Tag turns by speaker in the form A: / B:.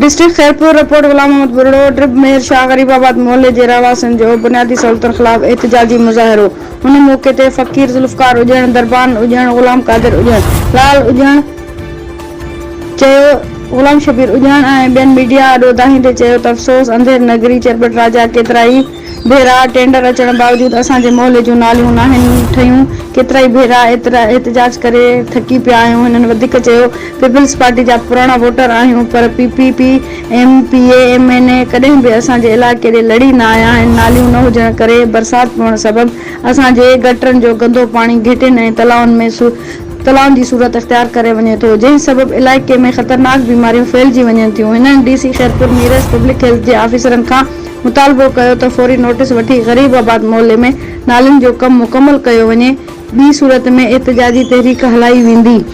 A: District Khairpur, report, غلام محمد ٻرڙو، ڊرٻ مير شاهه غريب آباد محلي جي رهواسين جو بنيادي سهولتن خلاف احتجاجي مظاهرو ان موقعي تي فقير ذوالفقار اڄڻ، دربان اڄڻ، غلام قادر اڄڻ، لال اڄڻ چيو غلام شبير اڄڻ ۽ ٻين ميڊيا آڏو دانهيندي چيو ته افسوس انڌير نگري چرٻٽ راجا ڪيترائي ڀيرا ٽينڊر اچڻ باوجود اسان جي محلي جون ناليون ناهن ٺهيون، ڪيترائي ڀيرا احتجاج ڪري ٿڪي پيا آهيون، هنن وڌيڪ چيو پيپلز پارٽي جا پراڻا ووٽر آهيون پر P P P, M P A, M N A ڪڏهن به اسان جي علائقي ڏي لڙي نه آيا آهن، ناليون نه هجڻ ڪري برسات پوڻ سبب اسان جي گٽرن جو گندو پاڻي گهٽين ۽ تلائن ۾ تلائن جي صورت اختيار ڪري وڃي ٿو، جنهن سبب علائقي ۾ خطرناڪ بيماريون ڦهلجي وڃن ٿيون، هنن D C Khairpur Mirs public health جي آفيسرن کان مطالبو ڪيو ته فوري نوٽيس وٺي غريب آباد محلي ۾ نالين جو ڪم مڪمل ڪيو وڃي، ٻي صورت ۾ احتجاجي تحريڪ هلائي ويندي.